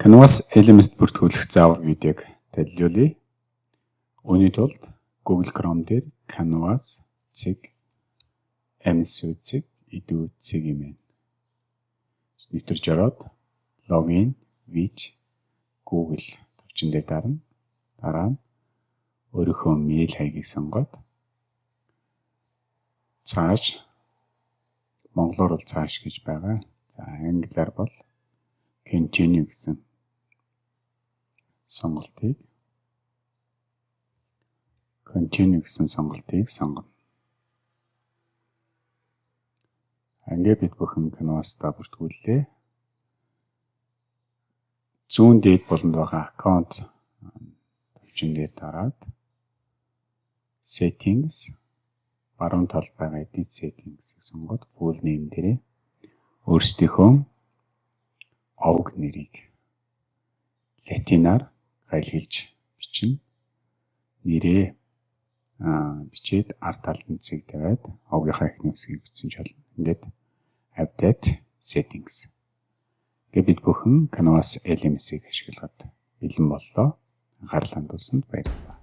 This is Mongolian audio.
Canvas LMS-д бүртгүүлэх заавар видеог танилцуулъя. Үүний тулд Google Chrome дээр Canvas цэг MSU цэг edu цэг юм нэвтэрж ороод "Login with Google" товчин дээр дарна. Дараа нь өөрийнхөө мэйл хаягийг сонгоод цааш, монголоор бол "цааш" гэж байгаа. За, англиар бол "Continue" гэсэн сонголтыг сонгоно. Ингээд бид бүхэн Canvas-та бүртгүүллээ. Зүүн дээд буланд байгаа "Account" товчин дээр дараад "Settings", баруун талд байгаа "Edit Settings"-ийг сонгоод "Full name" дээрээ өөрсдийнхөө овг нэрийг латинаар гайлгалж бичнэ. Нэрээ бичээд ард талд нь цэг тавиад овгийнхаа эхний үсгийг бичсэн ч болно. Ингээд "Update settings". Ингээд бид бүхэн Canvas LMS-ийг ашиглахад бэлэн боллоо. Анхаарал хандуулсанд баярлалаа.